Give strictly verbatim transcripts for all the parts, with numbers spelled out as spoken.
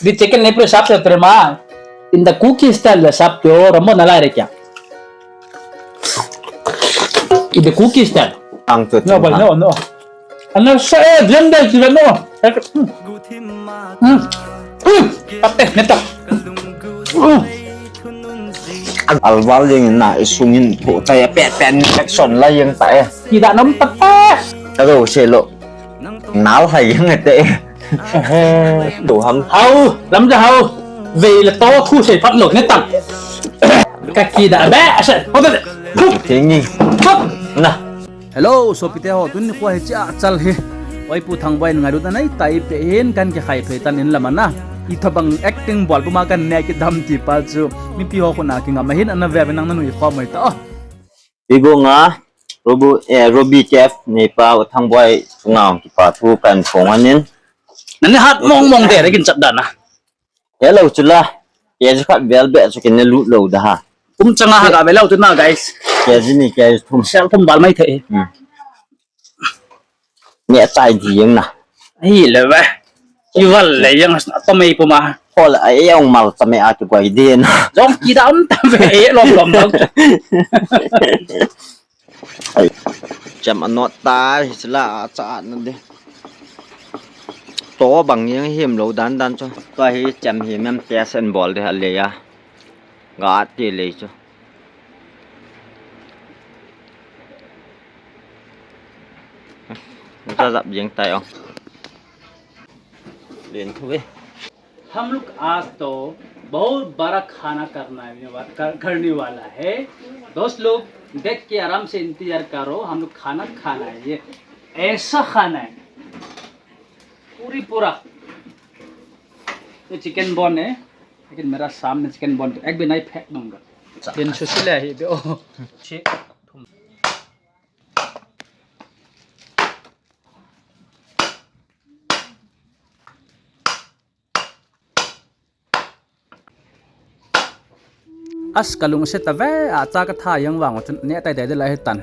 Di chicken le pre sap se trema. In the Kuki style la sap kyo ramo na lai re kya? In the Kuki style. Ang tu No, boy, no, no. Ano sa eh, diyan dai sila no. Hmm. Hmm. Hmm. Pate, neta. Hmm. Alwal jeng na isungin thu tai pe pe infection la jeng ta e. Kida nom pate. Ado se lo. Nal hai jeng te. Do ham. Hau, lam ja hau. Vei la to thu se pat lo ne tang. Ka kida be asa. Ho de. Tingi. Na. Hello, sopite ho, tuni kho hi chi a chal hi. Oi pu Thangboi in ngailut anei tai pe hin kan kikhai phei tan in lam ana. Itobang acting bol puma kan ne kidam ti pa chu. Mipi ho khuna kingam ahin ana ve ve nang na nui kho mai ta. Igo nga, Robu, eh, Robi Kef, nei pa, Thangboi, ngam kipa thu kan phong anin. Nani hat mong mong de, rekin chat dana. Hello, chula. Kg khat vel be chu kin ne lut lo da ha. Kum changa ha ka ve lo tu na, guys. Kg ni, kg thum. Sel thum bal mai the. Hmm. Ni a chai di yang na. Ai le ve. Ki val le yang to mei puma. Hol a e ong mal ta me a ki goi din. Jong ki da um ta ve e lom lom dang. Ai. Cham a not ta hi sila a cha na de. To bang yang him lo dan dan chu. To hi cham hi mem te sen bol de ha le ya. Ga ti le chu. Za zap jeng tai ong. Len thu ve. हम लोग आज तो बहुत बड़ा खाना करना है, वा-, कर, करने वाला है। दोस्त लोग, देख के आराम से इंतजार करो, हम लोग खाना खाना है, ये ऐसा खाना है, पूरी पूरा। ये चिकन बोन है, लेकिन मेरा सामने चिकन बोन तो एक भी नहीं फेंक दूंगा। अच्छा। तीन सौ सिले ही दो। छः। As ka lungset a ve a cha ka tha jeng vang chun ne tai tai de la hi tan.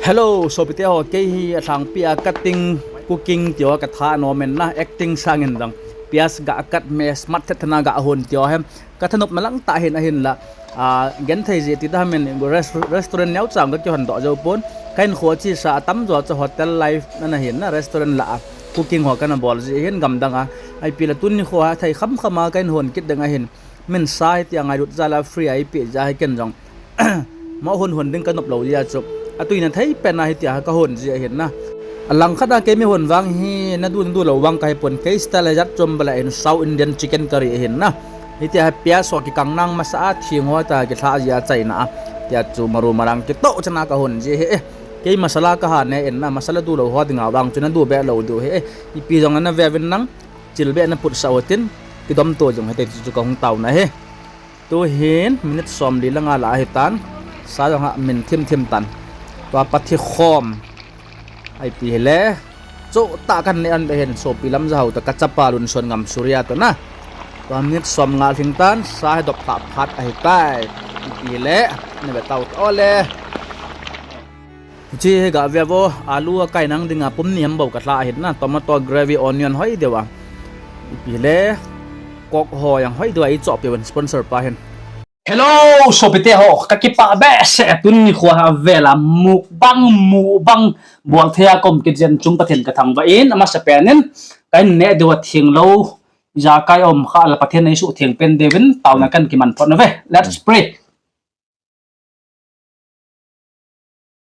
Hello, sopite ho, kei hi a thangpi a cutting, cooking ti ho ka tha nom in na, acting sang in dang. Pias ga kat me smart thet thana ga hon ti ho hem. Ka thanop na lang ta hin ahin la. A, gen thei ji ti ta min res-, restaurant neo chang ka kihon doh jo pon. Ka hin kho chi sa a tam jo cha hotel life na na hin na restaurant la a. Cooking ho ka na bol ji hin gam dang a. Ai pi la tuni kho a thei kham kham a ka hin hon kit dang ahin. Min sa hi ti a ngai lut ja la free ai pi ja hi ken jong. Ma hon hon ding ka nop lo ji a chu. A tuina thei pen a hi ti a ka hon ji ahin na. A lang khat a kei mi hon vang hi na du na du lo vang ka hi pon kei style a jat chom bala in South Indian chicken curry ahin na. Hiti a pias ho kikang nang masa a thing ho ta kithla ji a chaina a. Tia chu maru marang kitoh chana ka hon ji hi e. Kei masala ka ha ne in na masala du lo ho dinga vang chu na du be lo du hi e. Ipi jong na ve vin nang chil be na put sa hotin kidom to jong hete chu ka hung tau na hi. Tu hin minute som li langa la ahi tan. Sa jong ha min thim thim tan. Tua pathi khom. Ai pi hele. Chu ta kan ne an be hin sopi lam ja hau ta ka chapa Lunson Ngam Surya to na. Tua minute som nga hling tan sa he dop ta phat ahi tai. Ai pi hele. Ne be tau to le. Chi he ga ve vo, alu a kai nang dinga pum ni ham bou ka hla ahin na, tomato gravy, onion hoi deu a. Ipi le, Coke ho jang hoi deu a, i choh peh uvin sponsor pa hin. Hello, sopite ho, ka kipah behseh, tuni kho a vel a mukbang, mukbang bol thei a ka um kit jeh in chung Pathen ka thangvah in, amasa pen in, ka in neh deu a theng lou, ijakai um kha la Pathen in eisuhtheng pen deu vin, taona kan kiman phot uve. Let's pray.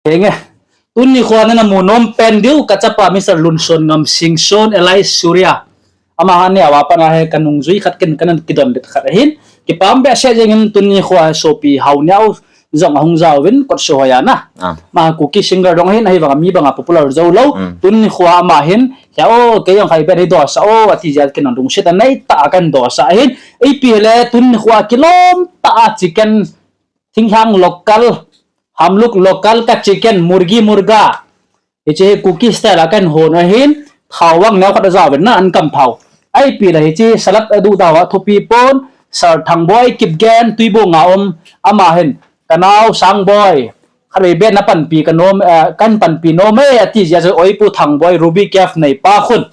Henge. Tuni kho a nana mu nom pen diu ka chapa Mister Lunson Ngam Singson alias Surya. Ama hi neo a pat a hi ka nungjui khat ken kana kidon det khat ahin. Kipah behseh jeng in tuni kho a sopi hao neo jong ahung ja uvin kot suhoi a na. Ah. Ama Kuki singer jong ahin ahivang a mi bang a popular jou lou. Mm. Tuni kho a ama hin, "Hia o, kei jong khai ber hi dosa o," ati jeh a ken jong lungset a nei tah a kan dosa ahin. Ipi le tuni kho a kilom tah a chicken Thinglhang local, Hamluk local ka chicken, murgi murga. Hiche hi Kuki style a kan hon ahin, thao vang neo khat a ja uvin na an kam thao. Ipi le hiche salad a duh tah a thupi pon, Sir Thangboi Kipgen, Tuibong a um, ama hin, ka nao Sangboi, khatvei be na panpi ka nom, eh, kan panpi nom e, ati jeh a chu oi pu Thangboi, Ruby Cafe nei pa khun.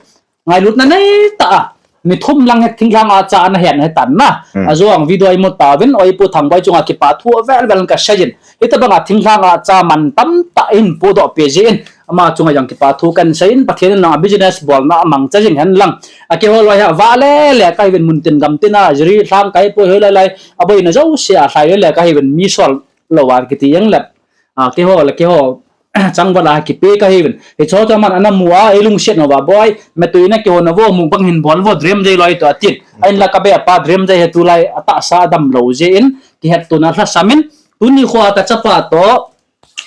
Ngailutna nei tah a. ni thum lang hi thinglhang a cha ana hen hi tan na. Hmm. Ajong video imu tauvin, oi Pu Thangboi chunga kipa thu vel vel kasei jin. Hitabanga thinglhang a cha man tamtah in podoh pe jin. Ama chunga jong kipa thu kasei in, Pathen in nang a business bolna amangcha jing hen lang. Akihol vai ha vale le kahiuvin, muntin gamtin a, jiri lhang kahi poi, hoilai lai aboina jouse a lhai le le kahiuvin, mi sol lou a kiti jeng le. A, kihol, kihol. Changval a kipe kahiuvin. Hicho cho man ana mu a, ilungset nau va boi. Metui na kihona vo, mukbang hin bol vo, dream jei loi to atin. Ahin la kabe pa dream jei hi tulai atahsa damlou jeh in, kihet tuna lhasam in. Tuni khoa kachapa to,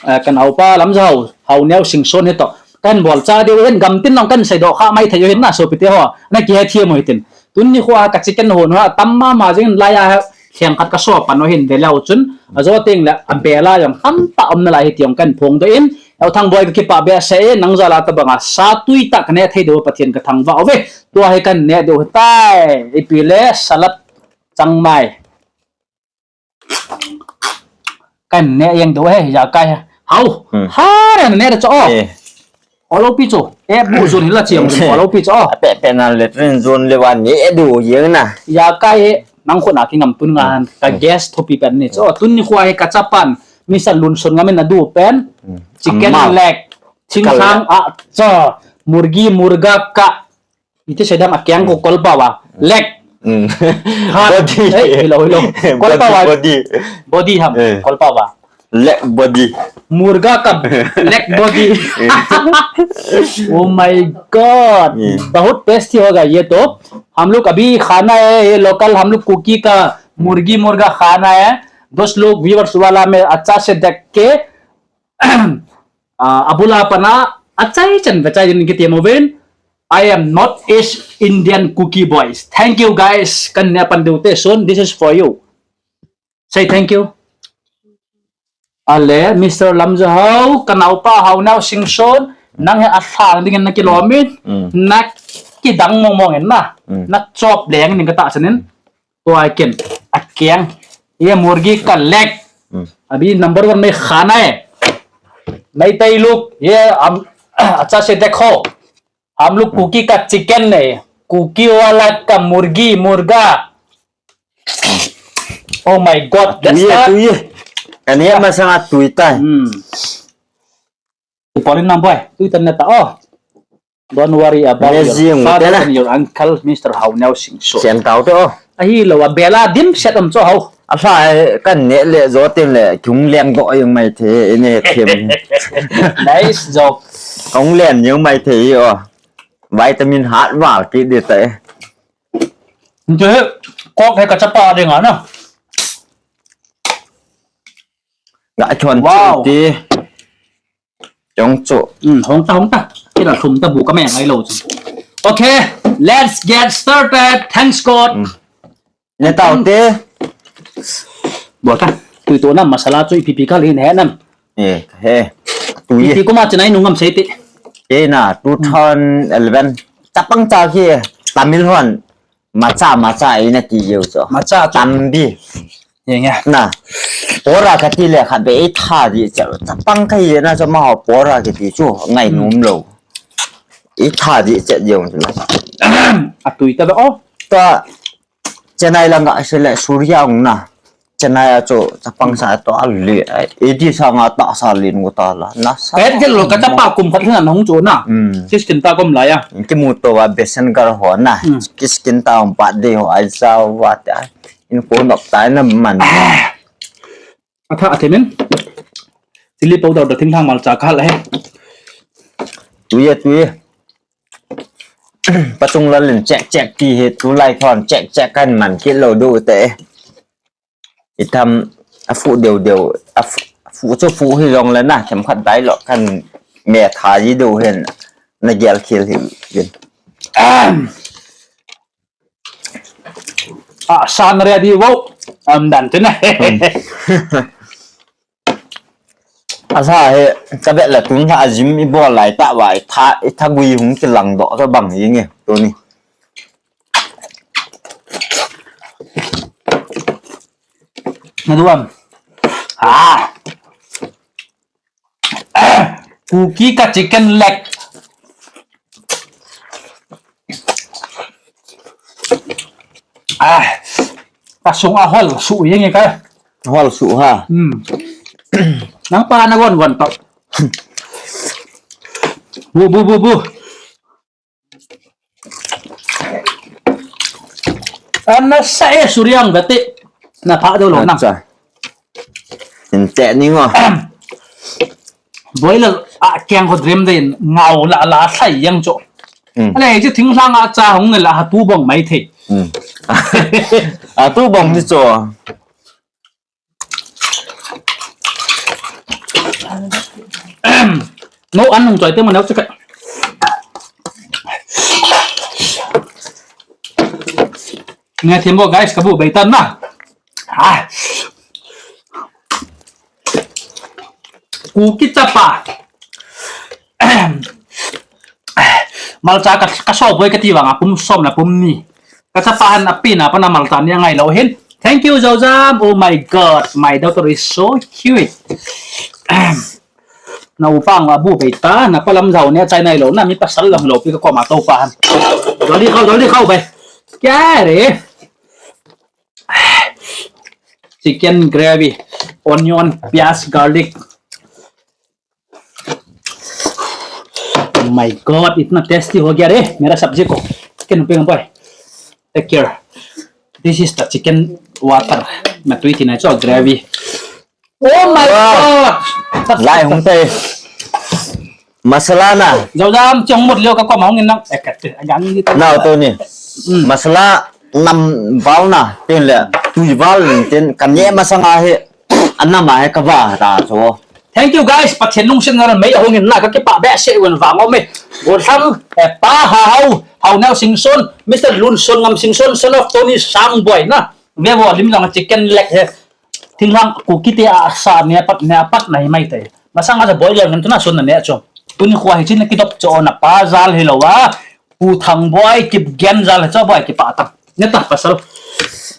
eh, kanaopa Lamjahao, Haoneo Singson hi to. Kahin bolcha diu hin, gamtin nong kahin seidoh kha mai thei u hin na sopite ho. Na kihe thiem u hitin. Tuni khoa ka chicken hon ho, atam mama jing lai a, lheng khat kaso pan u hin veleu chun. Ajo teng le, abela jong tamtah um nalai hi ti jong kahin phongdoh in. Eo Thangboi kakipa behseh e, nang jal a tabanga sa tui tah kaneh thei diu Pathen kathangvah uve. Tua hi kahin neh diu hitai. Ipi le, salad chang mai. Kahin neh jeng diu hi, jakai hi. Hao. Hmm. Ha, neh diu cho. Eh. Olo pi cho. Eh, bu zon hi la chiang, olo pi cho. Pe, pe na le trin zon le wan neh diu jeng na. Jakai hi, nang khun a kingam tun nga han. Ka guest thopi pen ni cho. Tuni khoa hi kachapan. Mister Lunson ngamin adu pen. Hmm. Chicken leg. Thinglhang a cha. Murgi, murga ka. Iti sedang akiang ko kolpa va. Leg. Hmm. Heart. Body. Eh, hello, hello. Kolpa va. Body. Body ham. Eh. Kolpa va. Leg body. Murga ka leg body. Oh my God. Hmm. बहुत tasty होगा ये तो। हम लोग अभी खाना है, ये local हम लोग कुकी का मुर्गी मुर्गा खाना है। दस लोग viewers वाला में अच्छा से देख के आ, abula pana, achai chan vechai din kiti mo ven. I am North East Indian Kuki boys. Thank you, guys. Kan ne pan diu te son. This is for you. Say thank you. Ale, Mister Lamjahao, kanaopa Haoneo Singson, nang hi athang dingin nakilom in, mm, nakidang mong mong in na, mm, nachop leng ding katahsan in. Tua ken, akiang. Ye murgi ka leg. Hmm. Abhi number one mein khana hai. Maitei log, ye hum, acha se dekho. Hum log Kuki ka chicken hai. Kuki wala ka murgi, murga. Oh my God, that's that. Tui ye, tui ye. Ani ye masanga tui tai. Hmm. Pauline Lamboy, tui tan na ta, oh. Don't worry about your father and your uncle, Mister Haoneo Singson. Sian tau to. Ahi lo, a bela dim set um cho hao. Asa, eh, kan ne le, zo tin le, kung leng do yung mai the, ne them. Nice joke. Kung leng yung mai the, oh. Vitamin hat val ki de te. Nte, kok he kachapa de nga na. Nga chon ti. Wow. Chong chu. Hmm, hong ta, hong ta. Kila thum ta bu ka meng ai lo chu. Okay, let's get started. Thanks God. Hmm. Ne tau te. Bo ta. Tui to na masala chu ipi pi ka lin he nam. Eh, he. Tui. Ipi ko ma chinai nung ngam sei te. Ke na two thousand eleven. Chapang cha ki Tamil hon. Macha, macha, ina ti jeu cho. Macha cho. Tambi. Ye nge. Na. Pora kati le kha be i tha di cho. Chapang ka ye na cho ma ho pora kati chu ngai num lo. I tha di che jeu na. A tui ta ba o. Ta Chennai lang ka se le Surya ung na. Chennai a chu chapang sa to a le, eh, edi sa nga ta sa lin ngu ta la. Na sa. Pet gel lo ka chapa kum khat hina nong chu na. Hmm. Sixteen ta kom la ya. Ki mu to wa besen gar ho na. Hmm. Kiskin ta um pat de ho ai sa wa ta. In ko nok ta na man. A tha a themin. Chili powder da thing thang mal cha ka la he. Tu ye, tu ye. Pachung lal in chek chek ti he tu lai thon chek chek kan man ki lo du te. I tham a fu deu deu, a fu, fu chu fu hi jong le na, them khat dai lo kan me tha ji deu hen, na gel khel hi jin. A san ready vo, am dan te na. Hmm. Asa he, ka vet la tun kha gym i bol lai ta va, i tha, i tha gui hung kilang doh ka bang hi nge, tuni. Na duam. Ah. Kuki ka chicken leg. Ah, kasung ahol suh jeng e ka. Hol suh ha. Hmm. Nang pa na gon gon to. Bu, bu, bu, bu. Ana sa e suriang bete. Na pa do lo nang. Acha. Inte ni ngo. Boiler a kiang ko dream den ngau la la sai yang cho. Hmm. Ale ji thing lang a cha hung ne la ha tu bong mai the. Hmm. A tu bong ni cho. No an hung choi te mo neu chaka. Ngai thembo guys, kabu beitan na. Ah. Kuki chapa. Malcha ka, ka so boi kati vanga pum som na pum ni. Ka chapa han api na pa na malcha ni angai lo hin. Thank you, Jojam. Oh my God, my daughter is so cute. Na upang abu beita, na palam jau ni achai nai lo, na mi pasal lam lo pi ka koma to pa han. Joldi khau, joldi khau bai. Kya re? Chicken gravy, onion, piyaj, garlic. Oh my God, itna tasty ho gaya re, mera sabji ko. Chicken pe boy. Take care. This is the chicken water. Matui tina cho gravy. Oh my God. Lai hung tai. Masala na. Jojam chang mot leo ka koma hung in nang. Eh, ka te, agang ni ta. Nau to ni. Hmm. Masala nam val na, tin le, tui val tin, kan ye masanga he, anam a he ka va ta cho. Thank you guys, Pathen lungset na mei ahung in na ka kipa behseh uvin vang o me. Go thang, eh, pa ha hau, hau nau Singson, Mister Lunson ngam Singson, son of Tony Sangboi na. Ve vo lim lang chicken leg he. Thing lang ku kiti a sa ne pat ne pat na hi mai te. Masang a boil yang tu na sun na ne cho. Tuni khua hi chin na kidop cho na pa jal hi lo wa. Pu Thangboi Kipgen jal cho boi kipa ta. Ne ta pasal.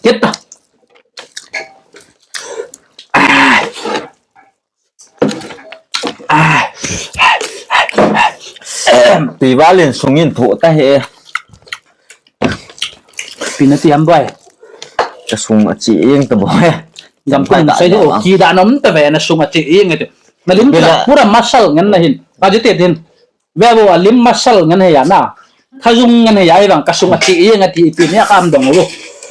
Kit ta. Pi valin sungin thu ta he. Pi na ti am bai. Ka sung a chi ing ta boi. Gam kun sai do ki da nom ta ve na sung a chi ing te. Na lim ta pura masal ngan na hin. Ka ji te din. Ve bo a lim masal ngan he ya na. Thajung ngan he ya i bang ka sung a chi ing a ti pi ne kam dong lo.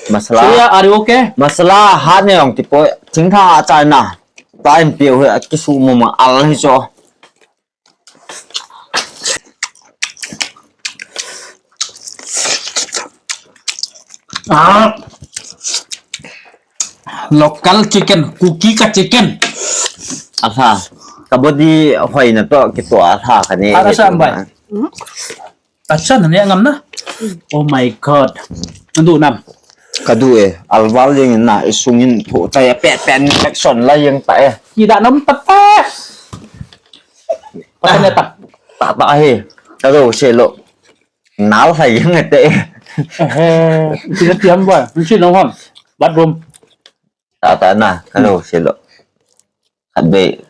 Masala. Suya, are you okay? Masala ha ne ong ti poi. Thing tha a chai na. Pa in piu hi a kisu mama al hi cho. Ah. Local chicken, Kuki ka chicken. Aha. Ka body hoina to kito aha ka ni. Ara sa ambai. Acha, na ne ngam na. Oh my God. Nandu nam. Ka du e, alval jeng na, isungin thu, chai a pet pet infection la jeng ta e. Ki da nam ta ta. Pata ne ta. Ta ta he. Ka do se lo. Nal sa jeng te. Eh, ki da tiam ba. Nsi no ham. Bathroom. Ta ta na, ka do se lo. Abe.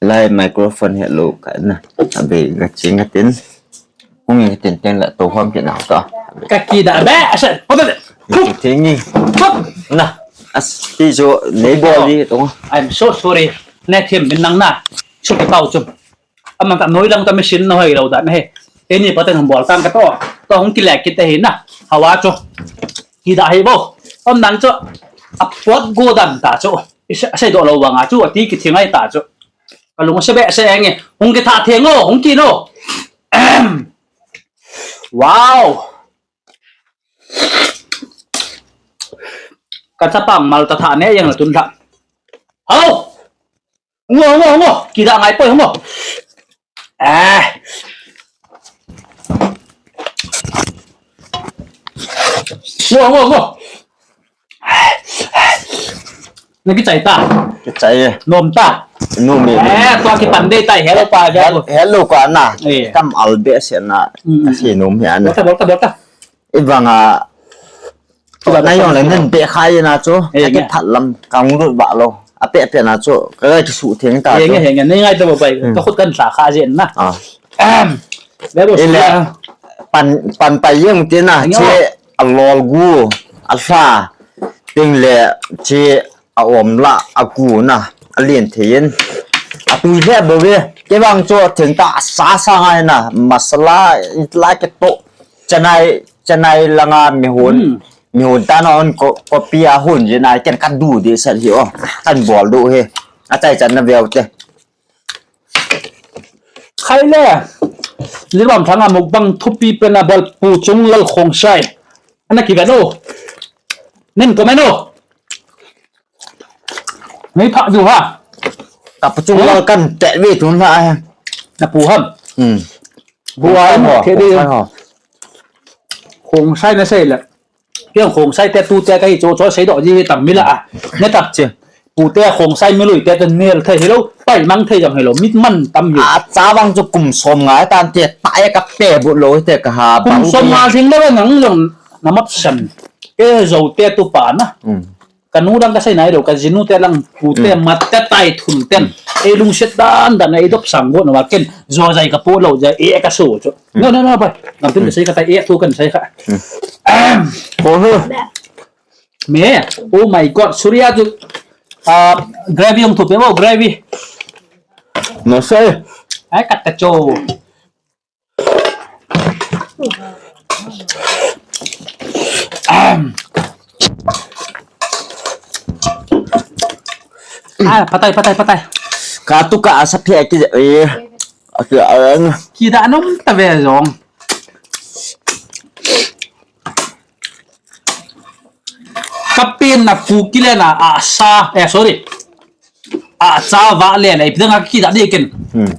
Lai microphone he lo ka na. Abe, ka ching ka tin. Kung ka tin tin la to hom ke na ta. Ka ki da be, asa, pota de. Tingi. Pop. Na, as ti jo nei bo li to. I'm so sorry. Ne thim min nang na. Chu ke pau chu. Aman ta noi lang ta machine na hoi lo da na he. Teni pa ta hong bol tang ka to. To hong kile kit te hi na. Hawa chu. Ki da hi bo. Om dan chu. A pot go dan ta chu. Isei do lo vang a chu. Ati ki thingai ta chu. Ka lung se be se nge. Hong ki tha theng o. Hong ki no. Wow. Ka chapang mal ta tha ne yang tun tha. Hau. Ngo, ngo, ngo. Ki da ngai poi ngo. Eh. Ngo, ngo, ngo. Na ki chai ta. Ki chai e. Nom ta. Nom e. Eh, tua ki pan dei ta, hello pa, hello. Hello ka na. Eh. Kam al be se na. Mm. Asi nom ya na. Bol ta, bol ta, bol ta. Ivanga. Tua na yong le nen be khai na chu. Eh, a ki phat lam kang lut ba lo. A pe pe na chu. Ka ki su theng ta. Henge, henge. Nei ngai ta ba bai. Ka khut kan sa kha jen na. Ah. Em. Be bo. Ile pan pan pai yeng ti na. Che. alol gu, alha, ting le chi a om la, a gu na, a lien thei in. A tui le bo ve, ke bang cho thing ta sa sa ngai na, masala, itla ke to, chanai, chanai langa mi hun, Hmm. mi hun ta na on ko, kopi a hun je na, ken ka du de sa hi o, kan bol du he, a chai chan na veu te. Khai le. Lirwam Thanga mukbang thupi pen a bol Pu Chunglal Khongsai. Ana kivet o. Nin comment o. Nei pha du ha. Ka Pu Chunglal kan te ve tun ha. Na pu ham. Hmm. Bu a Khongsai ho, ke de. Khongsai ho. Khongsai na sei le. Piang Khongsai te tu te ka hi cho cho sei do ji tam mi la a. Ne tap che. Pu te Khongsai mi lui te te nel thei hi lo. Pai mang thei jong hi lo. Mit man tam hi. A cha vang chu kum som nga tan te ta e ka pe bu lo te ka ha. Kum bang som nga jing le nang jong na map san. Ke zo te tu pa na. Hmm. Ka nu dang ka sei nai lo, ka jinu te lang pu te Hmm. mat te tai thul ten. Hmm. Ei lungset dan dan ei dop sang go na wa ken. Zo jai ka po lo jai e ka so chu. Hmm. No, no, no, bai. Ngam tin Hmm. ka sei ka tai e thu kan sei ka. Hmm. Ahem. Ho ho. Me. Oh my God. Surya chu. Ah, gravy hung thup e bo, gravy. No sei. Ai, kat ka cho. Ah, patai, patai, patai. Ka tu ka asa phe ki, eh, aki, ah, Ki da nom ta ve jong. Kapin na pu ki le na asa. Eh, sorry. Acha va le le, ipi dang a kida de ken. Hmm.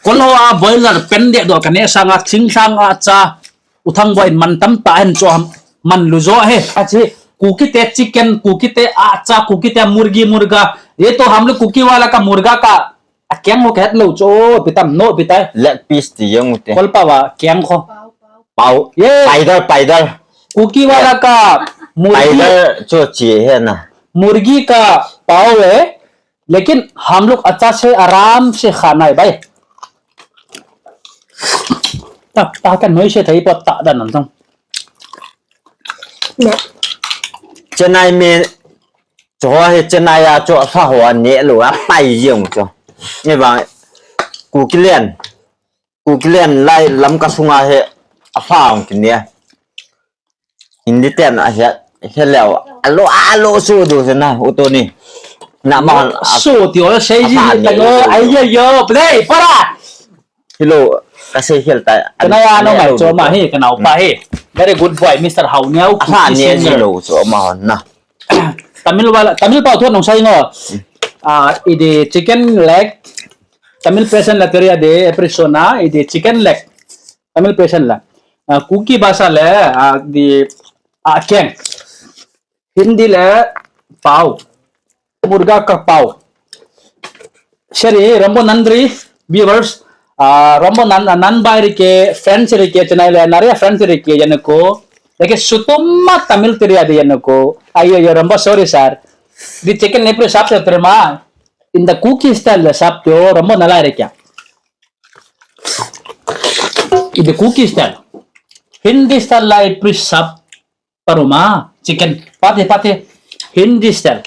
Kol ho a boiler pen de do ka ne sang a, thing sang acha, u thang boi man tam ta hen cho ham, man lu jo he, achi, Kuki te chicken, Kuki te acha, Kuki te murgi, murga, ye to hum log Kuki wala ka murga ka, a keng ho ka het lo cho, pi tam no, pi tai. Leg piece ti jeng u te. Kol pa wa keng ho. Pao. Ye. Paidal, paidal. Kuki wala ka murgi. Paidal chu chi he na. Murgi ka pao hai, lekin hum log acha se aaram se khana hai bhai. Ta, ta ka noi se thei pot ta dan nam thong. Chennai me cho he Chennai a cho sa ho ne lo a pai jeng cho. Ne ba Kuki len. Kuki len lai lam ka sunga he a fa ong kin nia. Hindi ten a he, he leo. Alo, alo su du se na, u to ni. Na ma hon, a su ti o sei ji ta go, ai yo yo, play, para. Hello, ka sei hel ta. Ka na ya no mai cho ma he, ka nau pa he. Very good boy, Mister Hau Neo. A fa ne ji lo cho ma hon na. Tamil wala, Tamil pao thot nong sai ngo. Ah, idi chicken leg. Tamil person la teria de, episode na, idi chicken leg. Tamil person la. Ah, Kuki bhasha le, ah, di, ah, keng. Hindi le, pao. Murga ka pao. Seri, rombo nandri, viewers, ah, rombo nan, nan bai rike, friends rike, chennai le, naria friends rike, yanako, leke sutoma Tamil teria de yanako, ayo, yo, rombo sorry, sir. Di chicken epri sap se terma, in the Kuki style le sap yo, rombo nalai rike. In the Kuki style. Hindi style la epri sap, Paruma, chicken, pate, pate, Hindi style.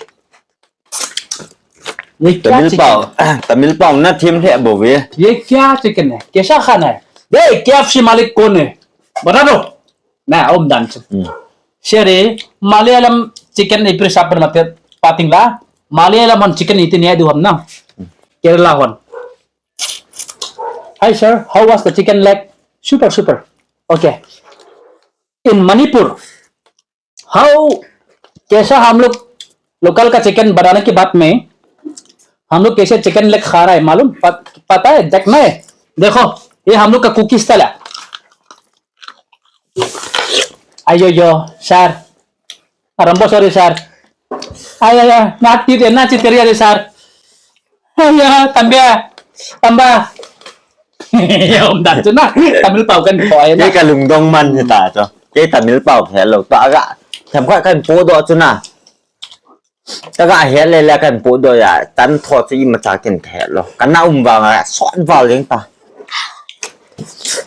ये क्या Tamil pao, chicken है? Tamil pao na thim he bo ve. ये क्या चिकन है? कैसा खाना है? दे, केएफसी मालिक कौन है? बता दो। मैं आऊं dance. Hmm. Seri, Malayalam chicken ipri sapan mate pating la. Malayalam hon chicken iti ni adu ham na. Kerala hon. Hi sir, how was the chicken leg? Super, super. Okay. In Manipur, how, कैसा हम लोग लोकल का चिकन बनाने के बाद में हम लोग कैसे चिकन लेग खा रहा है मालूम? प-, पता है, देखना है। देखो, ये हम लोग का कुकी स्टाइल है। Ayo, yo, sir. Rombo sorry, sir. Ay, ay, ay, na ti de, na ti teria de, sir. Ay, ya, tambia, tamba. Ya, um, dan chu na. Tamil pao kan po ai na. Ke ka lungdong man hi ta cho. Ke Tamil pao he lo ta ga. Tham kha kan po do chu na. Ta ga he le le kan po do ya. Tan tho chu ima cha kin he lo. Kan na um vang a sot val jeng ta.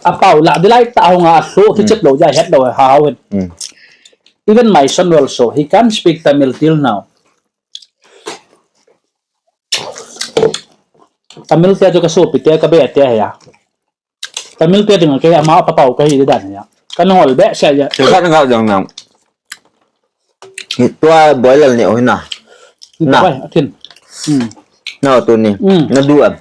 A pao la, di lai ta hung a, so, ti chep lo, ja, het lo, ha, ha, wen. Hmm. Even my son also, he can't speak Tamil till now. Tamil te chu ka sopi te, ka be te ya. Tamil te ding ke ama pa pau ka hi dan ya. Ka nol be se ya. Chu khat nga jong nang. Hi tua boiler ni oi na. Na. Bai, atin. Hmm. Na tu ni. Hmm. Na du am.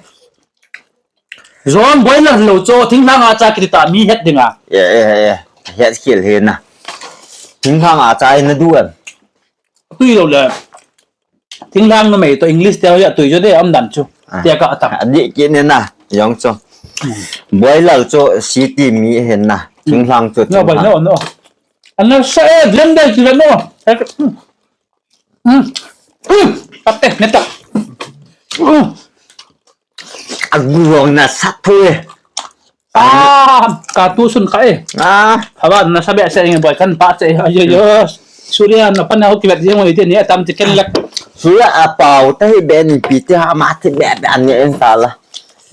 Zong boiler lo cho thinglhang a cha kiti ta mi het dinga. Ya, ya, ya. Het khel he na. Thinglhang a cha na du am. Tui lo le. Thinglhang numei to English te ya tui jo de am dan chu. Ah. Te ka atam. Adi ki ne na. Jong cho. Hmm. Boiler cho city mi he na. Hmm. Thinglhang cho. No, bai, thinglhang. No, no. Ana sa e blender ki no. Hmm. Hmm. Ate, neta. Hmm. Aguang na sat phu e. Ah, ka tu sun ka e. Ah. Haba na sabe se nge boy kan pa che. Ayo yo. Surya na pa na ho ki vet jeng oi te ni atam te ken lak. Surya a pau ta hi be ni pi te ha ma te be be an nge en ta la.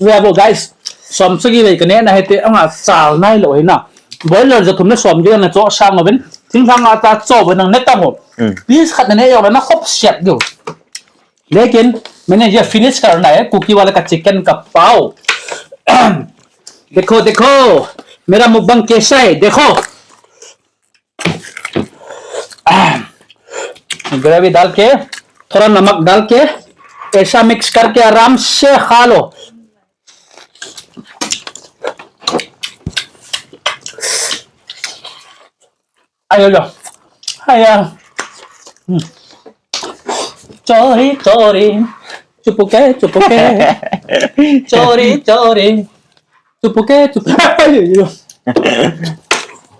Ve bo guys. Som sagi ve ka ne na he te anga sal nai lo he na. Boiler ja thum na som gi na cho sang ven. Thinglhang a ta cho ven nang ne ta mo. Hmm. Piece khat na ne yo na khop siat do. लेकिन मैंने ये फिनिश करना है, कुकी वाले का चिकन का पाव। देखो, देखो, मेरा मुकबंग कैसा है, देखो। ग्रेवी डाल के, थोड़ा नमक डाल के, ऐसा मिक्स करके आराम से खा लो। Ayo, ayo. Aya. Hmm. Chori, chori. Chupuke, chupuke. Chori, chori. Chupuke, chupuke. Ayo, ayo. Abe.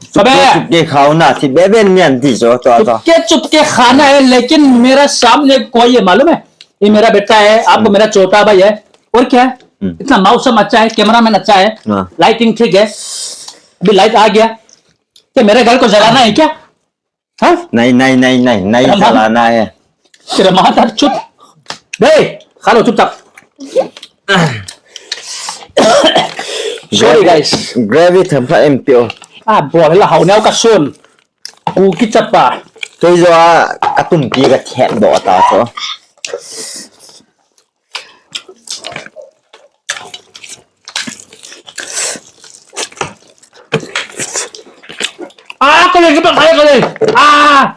Chupuke, chupuke khao na, si beben mian ti jo, jo, jo. Chupke चुपके खाना है, लेकिन मेरा सामने कोई है, मालूम है? ये मेरा बेटा है, आपको मेरा छोटा भाई है। और क्या है? हम्म। इतना मौसम अच्छा है, कैमरामैन अच्छा है, हाँ। लाइटिंग ठीक है, अभी लाइट आ गया, क्या मेरे घर को जलाना है क्या? हाँ? नहीं, नहीं, नहीं, नहीं, नहीं रहमान। जलाना है। तेरा माता चुप। बे, खा लो चुपचाप। Sorry, guys. Gravy tham pha M P O. Ah, bol la hau neo ka sun. Ku ki chapa. Kei jo a, ka tumpi ka thet doh ta so. Ah, ka lei, ka lei, ka lei. Ah.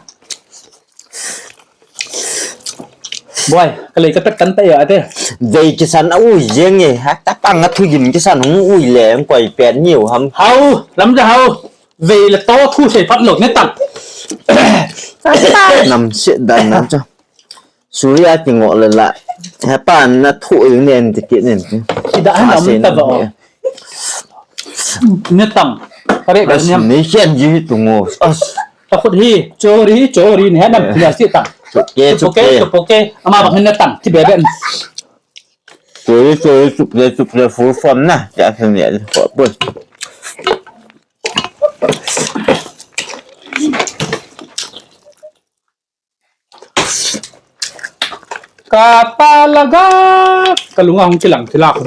Boy, ka lei ka pet kan ta ya te. Vei kisan a ui jeng e, ha ta pang a thu gim kisan hung ui le, koi pet niu ham. Hau, lam ja hau. Vei le to thu sei phat lo, ne tang. Nam se dan na cha. Surya ki ngo le la. He pa na thu ui nen ti ki nen ti. Ki da na um ta ba. Ne tang. Kare ka niam. Ni khen ji tu ngo. As. Ka khut hi, chori, chori, ne nam, ne si tang. Chup ke, chup ke. Chup ke, chup ke. Ama bang ne tang, ti beben. Chori, chori, chup ke, chup ke, full form na. Cha khen ne, ko pun. Kapa laga, ka lunga hong kilang thilak.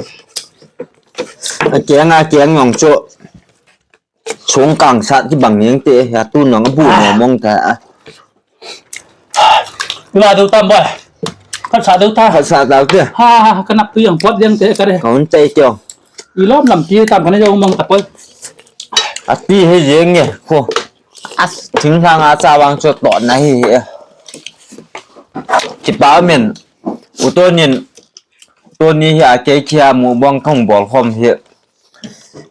A kiang a kiang nong chu. Sung kang sat kibang niang te, a tu nong a bu mong mong ta a. Tuna deu tam boy. Khat sa deu ta. Khat sa deu te. Ha, ha, ka nak tu yang pot yang te ka re. Ka hun te kyo. I lom lam ki tam ka na jong mong ta poi. A ti he jeng nge, ko. As, thinglhang a cha vang chu totna hi hi. Kipa min, u Tonin, Toni hi a kei kia mukbang kong bol khom hi.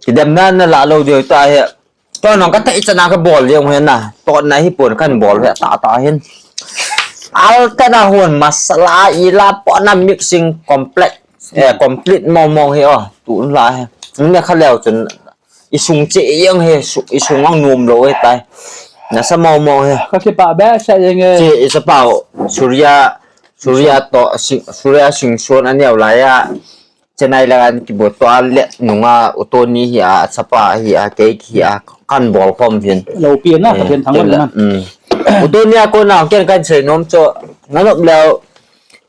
Kidemna na la lo deu ta hi. Tua nong ka tei chana ka bol deu hi na. Totna hi pon kan bol hi ta ta hin. Al ta na hun masala ila pona mixing complex. Eh, complete mong mong hi o. Tu la hi. Ni kha leo chun. I sung che i ang he, su-, i sung ang nom lo he tai. Nasa mau mau he. Ka kipa be sa yang e. Che i sa pau, Surya, Surya to, si-, Surya Singson a neo lai a. Chennai la kan kibo to a le nunga u Toni hi a, sapa hi a, kei hi a, kan bol khom hin. Lo pi na, eh, ka ken thang ken la, man. Mm. U Toni a ko na, ken kan sei nom cho, na nop leo.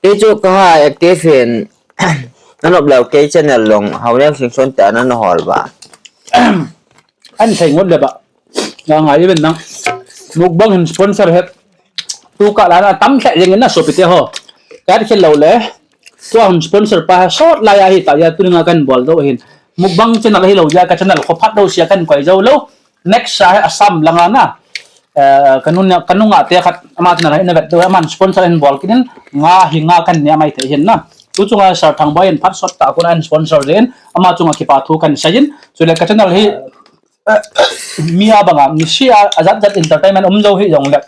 Kei chu ka ha active hin, na nop leo kei channel long, Haoleng Singson te na na hol ba. An thei ngot le ba. Nga ngai ben nang. Mukbang hin sponsor hi. Tu ka la na tam lheh jeng in na sopite ho. Ka khel lou le. Tua hin sponsor pa hi sot lai a hi ta ya tu nga kan bol do hin. Mukbang channel hi lou ya ka channel kho phat lou sia kan koi jou lou. Next a hi Assam langa na. Eh, kanung, kanung a te khat ama channel hi na vet do aman sponsor hin bol kinin nga hi nga kan ne mai thei hin na. Tu chunga Sir Thangboi in phat sot ta kun an sponsor jin ama chunga kipa thu kan sa jin. Chule ka channel hi mi a banga, mi si a, a zat zat entertainment um jou hi jong le.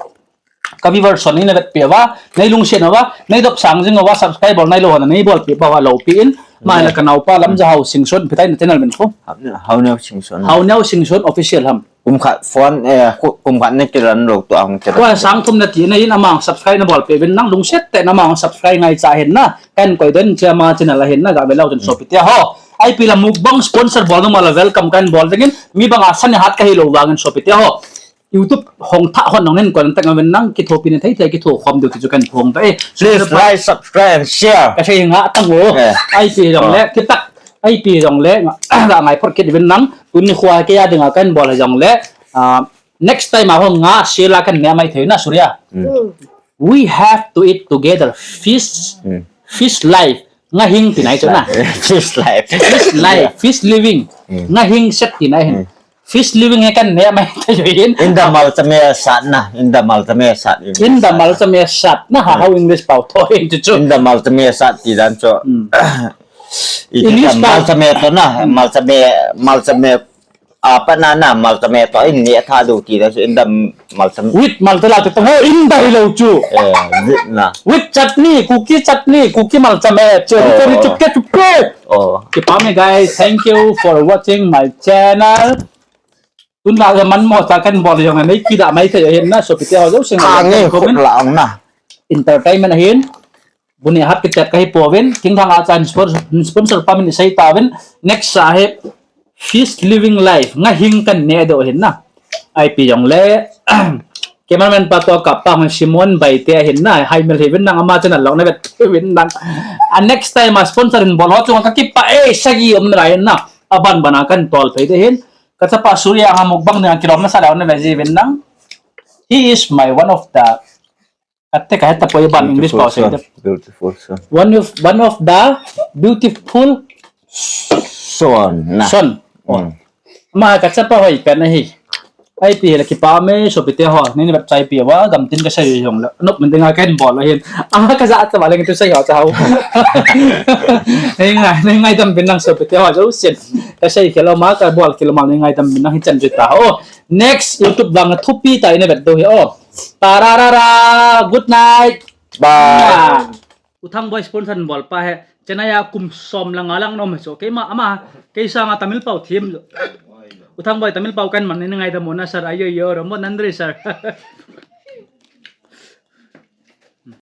Ka viewers hon nei na vetpi uva, nei lungset uva, nei dopsang jing uva, subscribe bol nei lou hon, nei bolpi uva, loupi in, ma la ka naopa Lamjahao Singson, pi tai na channel min khu. Haoneo Singson. Haoneo Singson official ham. Kum khat phone, eh, ku-, kum khat nei kiran lou tu ang kiran. Kua sang thum na ti na in amang subscribe na bolpi uvin nang lungset tah in amang subscribe ngai cha hin na. Kan koi den che ama channel a hin na ga ve lou chun sopite ho. Ipi la mukbang sponsor bol nung ma la welcome kan bol dingin mi banga san hat ka hi lou vangin sopite ho. YouTube hong tha hon nong nen kon tak ngen nang kithopi ne thei thei kitho khom deu ti chu kan phong ta e. Please like, subscribe and share. Ka sei nga tang o. Eh. Ipi jong le kitak. Ipi jong le nga ngai phot kit uvin nang. Tuni khua ke ya dinga kan bol jong le. Ah, next time a hong nga sila kan ne mai thei na Surya. Mm. We have to eat together. Fish, Mm. fish life. Nga hing ti nai chu na. Fish life. Fish life, fish living. Mm. Nga hing set ti nai hin. Mm. Fish living he kan ne mai ta jo hin. Inda malchame sat na. Inda malchame sat. Inda malchame sat na ha, Mm. hao English pao to hin chu chu. Inda malchame sat ti dan chu. Mm. Iti English ka pao. Malchame to na. Mm. Malchame, malchame. Apa na na malchame to in ni tha du ti da chu inda malchame. With malta la to ho inda hi lou chu. Eh, with na. With chutney, Kuki chutney, Kuki malchame. Chu Oh, chu oh. Chupke chupke. Oh. Kipa me guys, thank you for watching my channel. Tun la ja man mo ta kan bol jong nei kida mai thei hin na sopite ho jo sing. Ka nge khut la ong na. Entertainment hin. Buni hat kichat ka hi povin, king thang a chan sponsor, sponsor pa min sei tavin, next a hi Fish Living Life, nga hing kan ne do hin na. Ipi jong le, cameraman pa to kap pa hon Simon Baite hin na, hai mel hi vin nang ama channel long na vet vin nang. A next time a sponsor in bol ho chunga ka kipa e sagi um na hin na. A ban ban a kan tol phei de hin. Ka chapa Surya nga mukbang ne kilom na sa da na ve ji vin nang. He is my one of the Atte ka heta poi ban English pao sei de. Beautiful son. One of, one of the beautiful Son. Na. Son. Oh. Mm. Ma ka chapa hoi pen ahi. Ipi la kipa me sopite ho. Nei ni bat chai pi wa gam tin ka sei jong la. Nop min dinga ken bol ahin. Ah ka ja ta ba leng tu sei ho cha ho. Nei ngai, nei ngaidam bin nang sopite ho jo sin. Ka sei khelo ma ka bol khelo ma nei ngaidam bin nang hi chan ji ta ho. Next YouTube vang thupi ta ina vet do hi o. Tararara, good night. Bye. Ah. U Thangboi sponsor bol pa he. Chennai a kum som le nga lang nom he chu. Keima ama, kei sanga Tamil pao thim. U Thangboi Tamil pao kan man ni ngaidam mo na sir. Ayo yo, rombo nandri sir.